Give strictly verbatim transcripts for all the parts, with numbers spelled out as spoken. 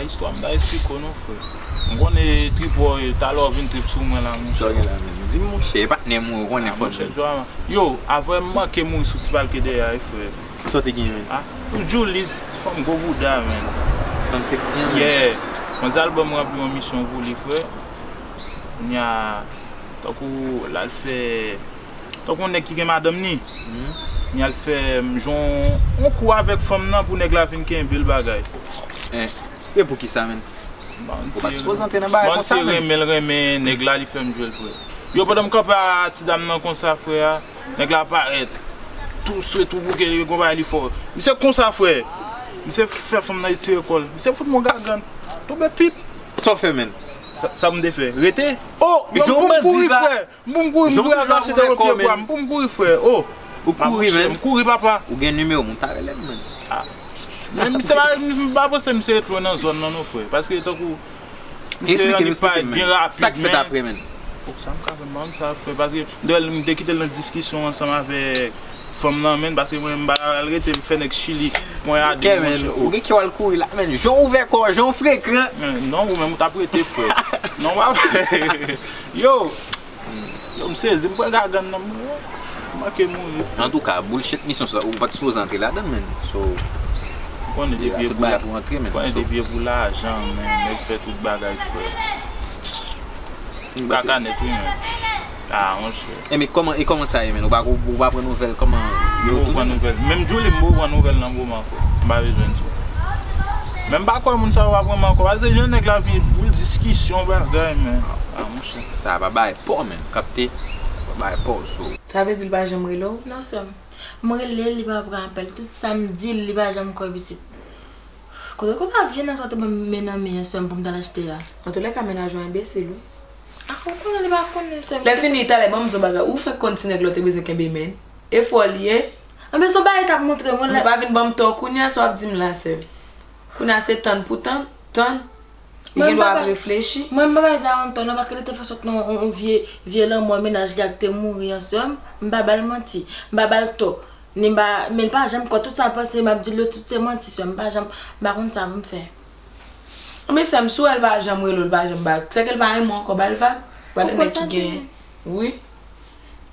Istwa m ta esplike w non, frè. M konnen trip ou, talè w vin trip sou mwen la, monchè. Sa w gen la menm? Di m, monchè, e patnè m ou konnen fò di. Yo, avè m manke mouri sou ti palke dèyè a, frè. Sa w te gen, menm? Ah, pou Julie, ti fanm gwo bouda, menm. Ti fanm sexy an, menm. Yeah. Manzè al ban m ranpli yon misyon pou li, frè. Kounye a, tankou l al fè, tankou yon nèg ki gen madanm ni, li al fè m jwe yon kou avèk fanm nan pou nèg la vin kenbe l bagay. E poukisa, menm? Ou pa t sipoze antre nan bagay konsa, menm. Renmen l renmen nèg la, li fè m jwe l, frè. Yo, pandan m kanpe a ti dam nan konsa, frè a, nèg la parèt. Tou swe, tou bouke, li konpare li fò. Misye konsa, frè. Misye fè fanm nan etire kò l. Misye fout m yon gagann. Tonbe pip. Sa w fè, menm? Sa, sa m te fè? Rete? Oh, jan w bandi sa. M pou m kouri, frè. M pou m kouri, m pou m kouri al mache dèyè pye bwa. M pou m kouri, frè. Oh. Ou kouri, menm? M kouri, papa. Ou gen nimewo m, ou ta rele m, menm. Ah. Men misye pa, m pa panse misye ret lwen nan zòn nan non, frè. Paske tankou misye annik parèt byen rapid, men. Sa k fèt apre, menm? Oh, sa m ka fè, m pa konn sa ap fè. Paske m te, m te kite l nan diskisyon ansanm avèk fanm nan, menn, paske mwen, m pa al rete m fè nèg chili mwen a de, monchè. Ou gen kè w al kouri la, menn. Jan w ouvè kò w, jan w frekan. Non, ou menm, ou t ap rete, frè. Non, w ap, yo, yo, m sezi, m pran gagann nan, m manke mouri, frè. Antouka, bullshit misyon sa, ou pa t sipoze antre ladan l, menn. So, ou konnen depi e pou la, konnen depi e pou lajan, menn, nèg fè tout bagay, frè. Kaka nèt, wi, menn. Ah, monchè. E men kòman, e kòman sa ye, menn? Ou pa, ou, ou pa pran nouvèl kòman yo tounen? M poko pran nouvèl. Menm Djouly, m poko pran nouvèl nan moman, frè. M pa bezwen di w. Men m pa kwè moun sa yo ap renmen ankò. Paske jan nèg la vin pou diskisyon, bagay, men. Ah, monchè. Sa pa bay pò, menn. Kapte? Pa bay pò, so. Sa vle di l pa janm rele w? Non, sè m. M rele l, li pa pran apèl. Tout sa m di l, li pa janm kwè, pitit. Kote, kote a vye nèg sa te ban m men nan men an sè m pou m t al achte a? Antoulèka, mennaj ou enbesil, wi. A, ou konnen li pa konnen sè m. Lè fini, talè, ban m di w bagay. Ou fèk konn ti nèg la w te bezwen kenbe men. E fò l ye. Anben, se yon bagay k ap montre m, wi. Ou pa vin ban m tò kounye a, sa w ap di m la, sè m. Kounye a, se tann pou tann, tann. Li gen dwa ap reflechi. Mwen, m pa bay Daron tò, non, paske li te fè sòt nan yon, yon vye, vye lanmò mennaj li a ki te mouri an, sè m. M pa ba l manti. M pa ba l tò. Ni m pa, men l pa janm kwè tout sa l panse, m ap di l yo tout se manti, sè m, m pa janm, m pa konn sa pou m fè. Anben sè m, si w wè l pa janm rele w, l pa janm ba, sèke l pa renmen w ankò, ba l vag. Pale nèg ki gen, wi.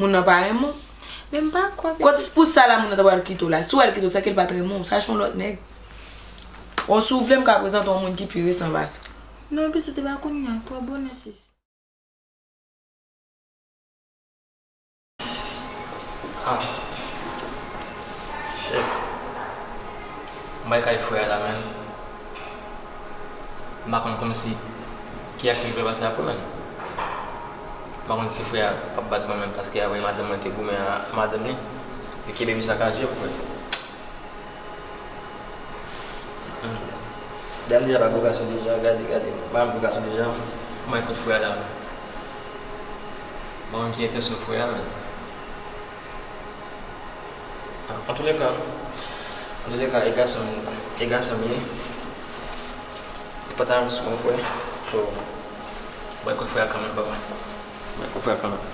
Moun nan pa renmen w. Men m pa kwè. Kot pou sa la moun nan ta pral kite w la. Si w wè l kite w, sèke l pa t renmen w, chache yon lòt nèg. Bon, si w vle, m ka prezante w yon moun ki pi resan pase. Non, pitit, e pa kounye a, twò bonè, sis. Ah. Chèf. M al kay frè a la menm. M pa konn kòmsi ki aksyon ki pral pase apre menm. M pa konn si frè a p ap bat mwen menm paske apre madanm mwen te goumen a madanm li. Li kenbe misye sakaje pou mwen. Dam deja pa gwo gason deja, gade, gade. Madam gwo gason deja. Mwen kot frè a la. Mwen ki entansyon frè a menm. Antoulèka, antoulèka, e gason, e gason m ye. E pa ta sou mwen frè. So, mwen kot frè a kanmenm, papa. Mwen konprann kanmenm.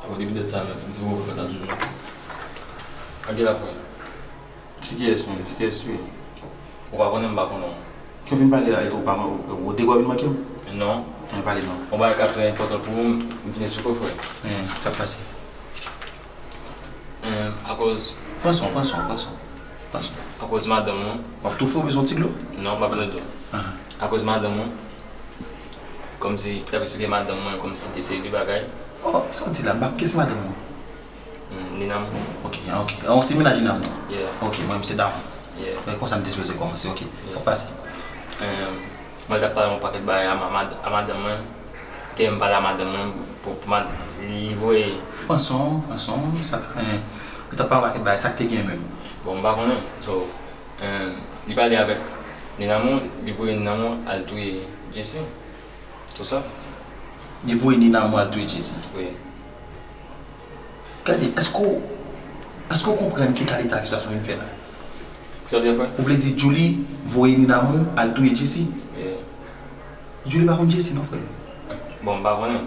Avan depi dat sa menm, m di w kontan toujou. Ann gen la frè. Se kiyès menm? Se kiyès wi? Ou pa konnen, m pa konnen w. Ke w vin pale la, ou pa, ou, ou te gwa vin manke m? Non. Ann pale non. Yon bagay k ap trè enpòtan pou ou, m vin esplike w frè. Sa k pase? Em, akoz. Pran swen w, pran swen w, pran swen w, pran swen w. Akoz madanm ou. W ap toufe, w bezwen yon ti dlo? Non, m pa bezwen dlo. Ahan. Akoz madanm ou. Kòmsi, m t ap esplike madanm mwen, kòmsi te seri de bagay. Oh, sa w di la, m pa, kiyès madanm ou? Hmm, Nina m. Ok, ah, ok. Ah, se mennaj Nina m nan? Yeah. Ok, mwen, m se Daron. Yeah. Men konsa m te sipoze kòmanse, ok. Sa k pase? Em, Mwen t ap pale yon pakèt bagay a ma-, mad-, a madanm mwen. Te m pale a madanm mwen pou, pou mad-, li voye. Pran swen w, pran swen w, sa ka, eh, li t ap pale yon pakèt bagay, sa k te gen menm? Bon, m pa konnen. So, eh, li pale avèk Nina Mou, li voye Nina Mou al touye Jesse. Tout sa. Li voye Nina Mou al touye Jesse? Wi. Gade, èske w, èske w konprann ki kalite akizasyon w vin fè la? Sa w di frè? Ou vle di Djouly voye Nina Mou al touye Jesse? Wi. Djouly pa konn Jesse non, frè. Bon, m pa konnen.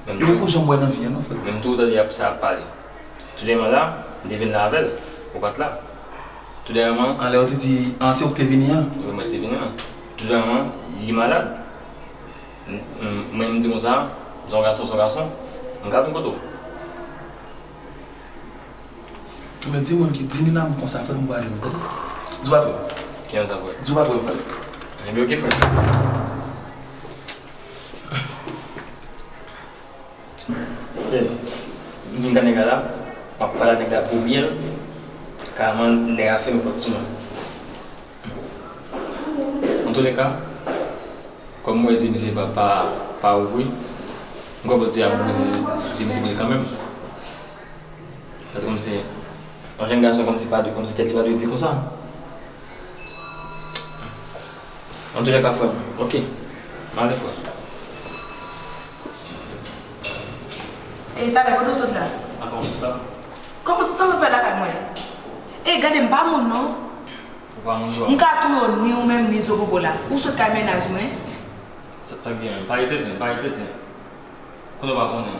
Menm Yo tou, poko janm wè nan vi a non, frè. Menm tou, w tande y ap sa ap pale. Toudèyèman la, m te vin la avè l. Ou pa t la. Toudèyèman. Anlè, ou te di, an, se ou ki te vini an? Wi, mwen ki te vini an. Toudèyèman, li malad. M, m, mwen, m di konsa, se yon gason, se yon gason. M ka vin kote w. Men di moun ki di ni nan m konsa, frè, m pa renmen, tande? Di w pa t wè m. Ki yon sa, frè? Di w pa t wè m, frè. Enben, oke, frè. Tande, m vin ka nèg la la, m ap pale ak nèg la pou byen, kareman nèg la fèmen pòt sou mwen. Antoulèka, kòm mwen wè zye misye pa, pa, pa ouvri, m kwè Bondye ap ouvri zye, zye misye pou li kanmenm. Paske kòmsi, yon jèn gason kòmsi pa dwe, kòmsi tèt li pa dwe di konsa. Antoulèka, frè m, oke. M ale, frè. E talè, kote w sot la? Apa, ou la? Kòman sa, sa w fè lakay mwen? E gade, m pa moun non. Ou pa moun dwa. M ka touye w ni ou menm ni Zobobo la. Ou sot kay mennaj mwen. Sa, sa k gen menm? Pa repete, pa repete. Kote w pa konnen?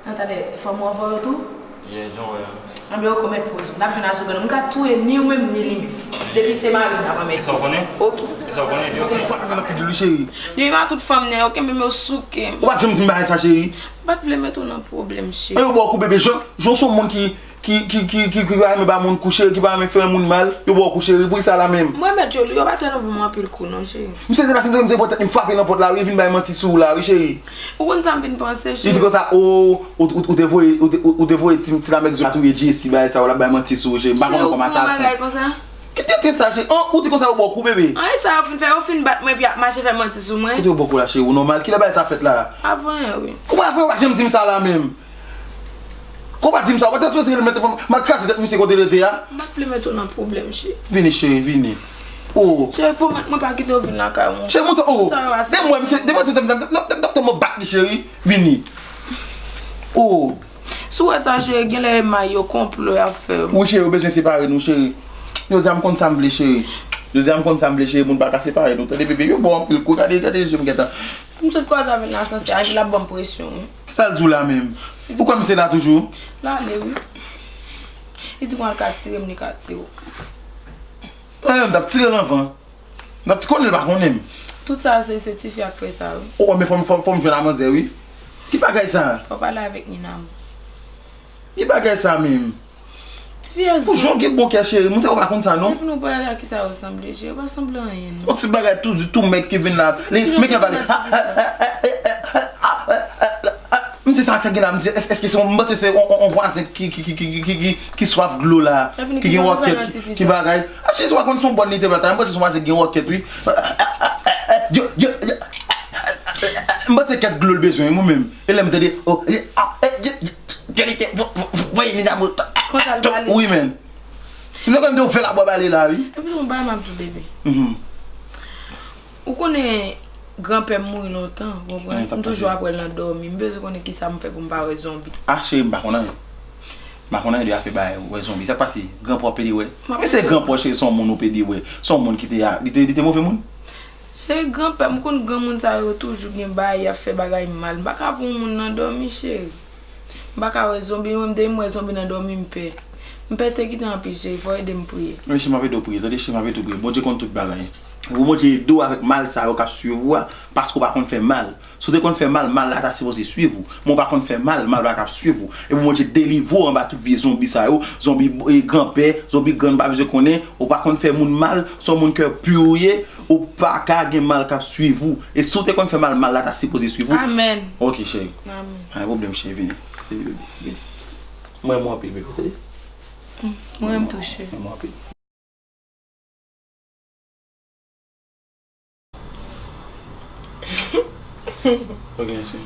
Nan talè, fanm ou anvan yo tou? Yeah, jan w wè a. Anben, ok, ou mèt poze w. N ap jwenn a Zobobo. M ka touye ni ou menm ni li menm. Depi se mari m n ap anmède. E sa w konnen? Ok. E sa w konnen, epi ok. Fòk mwen nan figi li, cheri. Li menm a tout fanm nèg yo, kenbe men w souke m. Ou pa janm di m bagay sa, cheri. M pa t vle mete w nan pwoblèm, cheri. Yo ba w kou bebe, jan, jan w se yon moun ki, ki, ki, ki, ki, ki pa renmen ba moun kou, cheri, ki pa renmen fè moun mal, yo ba w kou, cheri, poukisa la menm? Mwen mèt yo, yo pa tèlman ban m anpil kou non, cheri. Misye te la, si m te, m te pran tèt li, m frape nan pòt la, wi, vin bay manti sou ou la, wi, cheri. Ou konn sa m vin panse, cheri? Li di konsa, o, ou, ou, ou te voye, ou te, ou, ou te voye ti, ti lamèk zo la touye Jesse, bagay sa, ou la bay manti sou ou, cheri. M pa konn kòm asasen. Cheri, ou konn bagay konsa? Ki tenten sa, cheri? An, ou di konsa yo ba w kou, bebe? An, e sa yo fin fè, yo fin bat mwen, epi y ap mache fè manti sou mwen. Kote yo ba w kou la, cheri? Ou nòmal? Kilè bagay sa fèt la? Avan yè, wi. Ou pa fè, ou pa janm di m sa la menm. Kou pa di m sa, ou pa t sipoze rele mete fanm, m al kraze tèt misye kote l rete a. M pa t vle mete w nan pwoblèm, cheri. Vini, cheri, vini. Oh. Cheri, pwomèt mwen pa kite w vin lakay mwen. Cheri, monte, oh. Depi mwen, misye, depi mwen, se tèm, tèm, tèm, tèm, tèm, bat li, cheri. Vini. Oh. Si w wè sa, cheri, genlè e may yo, konplo y ap fè. Wi, cheri, ou bezwen separe nou, cheri. Jodi a m konn sa m vle, cheri. Jodi a m konn sa m vle, cheri, moun pa ka separe nou. Tande, bebe, yo ba w anpil kou, gade, gade je m gentan. M sot kwaze avè l nan asansè a, epi l ap ban m presyon, wi. Sa l di w la menm? Ou kwè misye la toujou? L ale, wi. Li di m al ka tire m, li ka tire w. Eh, m t ap tire l anvan. M t ap konnen l pa konnen m. Tout sa se, se tifi a k fè sa, wi. O, men fò m, fò m, fò m jwenn a manzè, wi. Ki bagay sa? Fò w pale avèk Nina, m. Ki bagay sa menm? Ti vyè zo. Pou jan w gen bon kè, cheri, moun sa yo pa konn sa, non. Epi nou pa wè a kisa yo sanble, cheri, yo pa sanble anyen, non. Yon ti bagay tou, tou mèg ki vin la. Li, men ki pale. M di sa k gen la, m di, èske se yon, m panse se yon, yon, yon vwazen ki, ki, ki swaf dlo la, ki gen wòkèt, ki, ki bagay. A, cheri, ou pa konn se yon bòn li te pral travay, m panse se yon vwazen ki gen wòkèt, wi. M panse kèk dlo l bezwen, mwen menm. E lè m tande, oh, voye li nan moto. Konsa l pale. Wi, men. Si m te konnen m te ouvè labò ba li la, wi. Epi tou, yon bagay m ap di w, bebe. Mhm. Ou konnen granpè m mouri lontan, ou konprann? M toujou apre l nan dòmi. M bezwen konnen kisa m fè pou m pa wè zonbi. Ah, cheri, m pa konn anyen. M pa konn anyen de afè bay wè zonbi. Sa k pase? Granpè w pede wè? Men se granpè w, cheri, se yon moun ou pede wè. Se yon moun ki te, li te, li te move moun? Cheri, granpè m, ou konn granmoun sa yo toujou gen bagay, y ap fè bagay mal. M pa ka pran yon moun nan dòmi, cheri. M pa ka wè zonbi, mwen, depi m wè zonbi nan dòmi, m pè. M pèsekite anpil, cheri, fò w ede m priye. Wi, cheri, m ap ede w priye. Tande, cheri, m ap ede w priye. Bondye konn tout bagay. Pou Bondye ede w avèk mal sa yo k ap swiv ou a, paske w pa konn fè mal. Si w te konn fè mal, mal la ta sipoze swiv ou. Men w pa konn fè mal, mal pa ka ap swiv ou. E pou Bondye delivre w anba tout vye zonbi sa yo, zonbi, e, granpè, zonbi grann, pa bezwen konnen, ou pa konn fè moun mal, se yon moun kè pi ou ye, ou pa ka gen mal k ap swiv ou. E si w te konn fè mal, mal la ta sipoze swiv ou. Amèn. Ok, cheri. Amèn. Pa gen pwoblèm, cheri, vini. Vini, vini, vini. Mwen, mwen anpil, bebe, tande? Mm, mwen, m touche. Mwen, mwen anpil. Ok, cheri.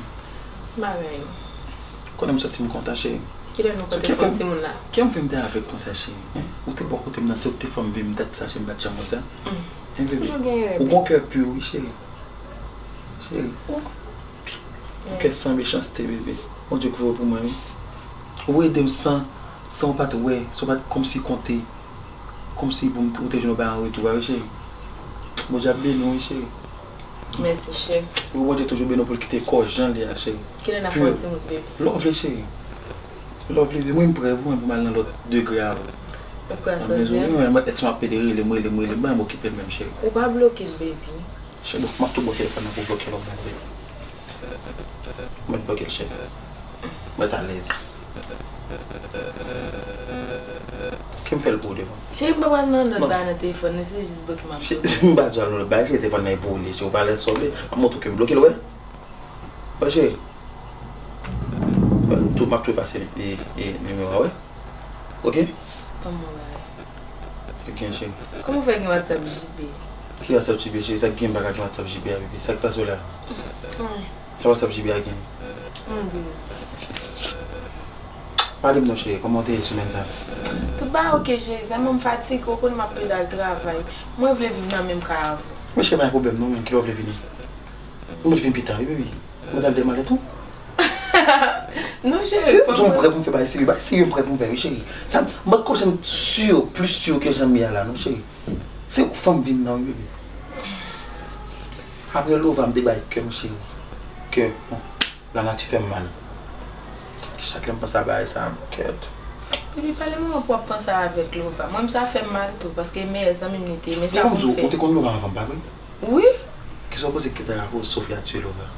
Bagay. Konnen m santi m kontan, cheri. Kilè nou konte fon timoun la? Kè m fè m te avèk konsa, cheri, en? Ou te bò kote m nan, se ou te fè m viv dat sa, cheri, m pa t janm wè sa. Mm. En, bebe. Toujou gen rèv. Ou gon kè pi, wi, cheri. Cheri. Ou. Yon kè san mechanste, bebe. Bondye kouvri w pou mwen, wi. Ou ede m san, san w pa t wè, san w pa t kòmsi konte. Kòmsi pou m, ou te jwenn yon bagay an retou, pa vre, cheri? Bondye ap beni w, wi, cheri. Mèsi, cheri. Pou Bondye toujou beni w pou l kite kò w jan l ye a, cheri. Kilè n ap fè yon ti moute, baby? Lè w vle, cheri. Lè w vle, baby. Mwen, m prè pou mwen, pou m al nan lòt degre avè w. Ou prè a sa vle? Mwen, mwen, mwen, èske m ap pede rele m, rele m, rele m, mwen, m okipe l menm, cheri. Ou pa bloke l, baby. Cheri, bon, m ap tou bloke telefòn nan pou bloke lòt bagay, baby. Mwen bloke l, cheri. Mwen alèz. Ki m fè l pou ou devan? Cheri, m pa pral nan lòt bagay nan telefòn nan, se jis bloke m ap bloke. M pa di al nan lòt bagay, cheri, telefòn nan e pou ou li, cheri, ou pa alèz sa w vle. M ap montre w ke m bloke l, wè. Wè, cheri. Wè, tou, m ap tou efase nimewo a, wè. Ok? Ban m yon bagay. Sa k gen, cheri? Kòman w fè gen WhatsApp J B? Ki WhatsApp J B, cheri? Sa k gen, m pa ka gen WhatsApp J B a, bebe. Sa k pase w la? Hum, Sa WhatsApp J B a gen? Hum, baby. Pale m non, cheri, kòman w te ye semèn sa? Tout bagay ok, cheri, sèlman m fatige, ou konn m ap pede al travay. Mwen vle viv nan menm kay avè w. Men cheri, pa gen pwoblèm non, men kilè w vle vini? Ou mèt vin pita, wi, baby. Mwen t al dèyè malèt ou? Non, cheri, Cheri, pa di w m mwen. Prè pou m fè bagay serye, bagay serye m prè pou m fè, wi, cheri. Sa, m pa t kwè janm sur, plus sur ke jan m ye a la, non, cheri. Se ou k fè m vin nan, wi, bebe. Apre Lova, m te bay kè m, cheri. Kè, bon, lanati fè m mal. Chak lè m panse a bagay sa, m kèt. Epi pale m pou w ap panse avèk Lova. Mwen, m sa fè m mal tou, paske meyè zanmi m li te ye, men Sa sa m pou di m w, fè. Ou te konn Lova anvan m, pa vre? Wi, Kisa w panse ki te ka koz Sofia tiye Lova?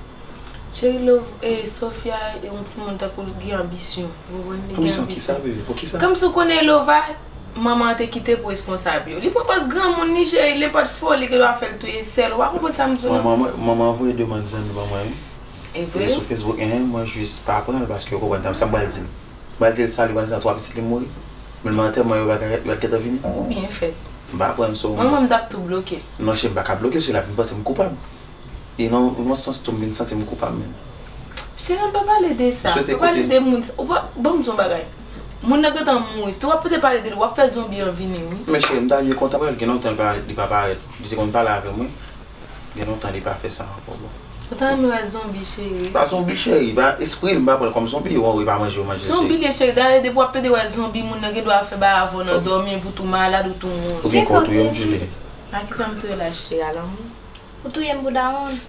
Cheri, Lova, eh, Sofia e yon timoun tankou l gen anbisyon. Ou konprann, li gen Anbisyon kisa, anbisyon. Bebe? Pou kisa? Kòmsi w konnen Lova, manman an te kite pou responsab yo. Li pran pòz granmoun li, cheri, nenpòt foli ke Lova fè l touye sèl. Ou pa konprann sa m di w, non? Manman, manman voye demann zanmi ban mwen, wi. E E vre? sou Facebook, en, mwen jis pa pran l paske ou konprann sa m pral di l. M pral di l sa, li pral di sa, twa pitit li mouri. Men nan antèman yo, yo pa gentan vini. Ou byen fèt. M pa pran l sou. Mwen, mwen, m t ap tou bloke l. Non, cheri, m pa ka bloke l, cheri, l ap vin panse m koupab. E nan yon sans tou, m vin santi m koupab menm. Cheri, ann pa pale de sa. Swete Pa pale kote. De moun. Ou pa, ban m di yon bagay. Moun nan gentan mouri. Si w ap pote pale de li, w ap fè zonbi an vini, wi. Men cheri, m ta byen kontan, paske l gen lontan li pa, li pa parèt. Li te konn pale avè mwen. Gen lontan li pa fè sa ankò, bon. Ou ta renmen wè zonbi, cheri? Pa zonbi, cheri, pa espri l, m pa pran l kòm zonbi, ou, ou pa manje, ou manje, Zonbi cheri. Li, cheri. Dayè, depi w ap pede wè zonbi, moun nan gen dwa fè bagay avè w nan dòmi pou tou malad ou tou moun. Ou gen kò, ou touye m, Julie. A kisa m touye la, cheri, a lanmou? Ou touye m pou dawonn.